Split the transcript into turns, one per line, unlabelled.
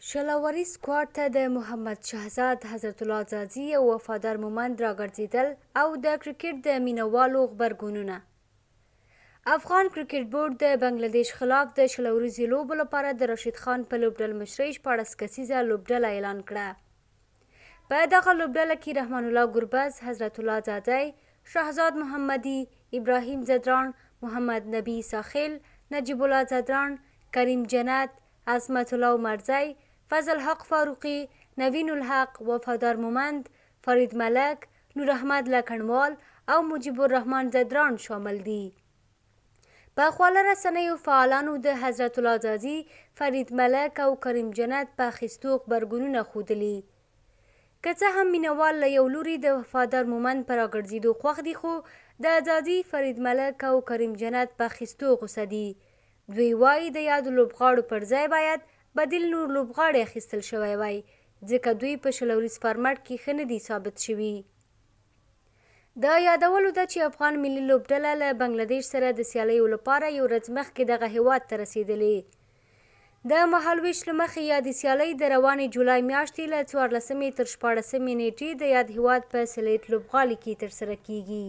20 اوریز سکواډ ته د محمد شهزاد، حضرت الله ځاځي او وفادار مومند راګرځېدل او د کرکټ د مینه والو غبرګونونه. افغان کرکټ بورډ د بنګله دېش خلاف د 20 اوریزې لوبو لپاره د راشد خان په لوبډلمشرۍ 16 کسیزه لوبډله اعلان کړه. په دغه لوبډله کې رحمان الله ګربز، حضرت الله ځاځی، شهزاد محمدي، ابراهیم ځدراڼ، محمد نبي عیسی نجیب الله ځدراڼ، کریم جنت، عظمت الله عمرزی، فضل حق فاروقي، نوین الحق، وفادار مومند، فرید ملک، نور احمد لکڼوال او مجیب الرحمن ځدراڼ شامل دي. په خواله رسنیو فعالانو د حضرت الله ځاځي، فرید ملک او کریم جنت په اخیستو غبرګونونه ښودلي. که څه هم مینوال له یو لوري د وفادار مومند په راګرځېدو خوښ دي، خو د ځاځي، فرید ملک او کریم جنت په اخیستو غوسه دي. دوی وايي، د یادو لوبغاړو پر ځای باید بدیل نور لوبغاړي اخیستل شوی وای، ځکه دوی په 20 اوریز فارمټ کې ښه نه دي ثابت شوي. د یادولو ده چې افغان ملي لوبډله له بنګله دېش سره د سیالیو لپاره یو ورځ مخکې دغه هېواد ته رسېدلې. د مهالوېش له مخې یادې سیالۍ د روانې جولای میاشتې له 14مې تر 16مې نېټې د یاد هېواد په سلیټ لوبغالي کې ترسره کېږي.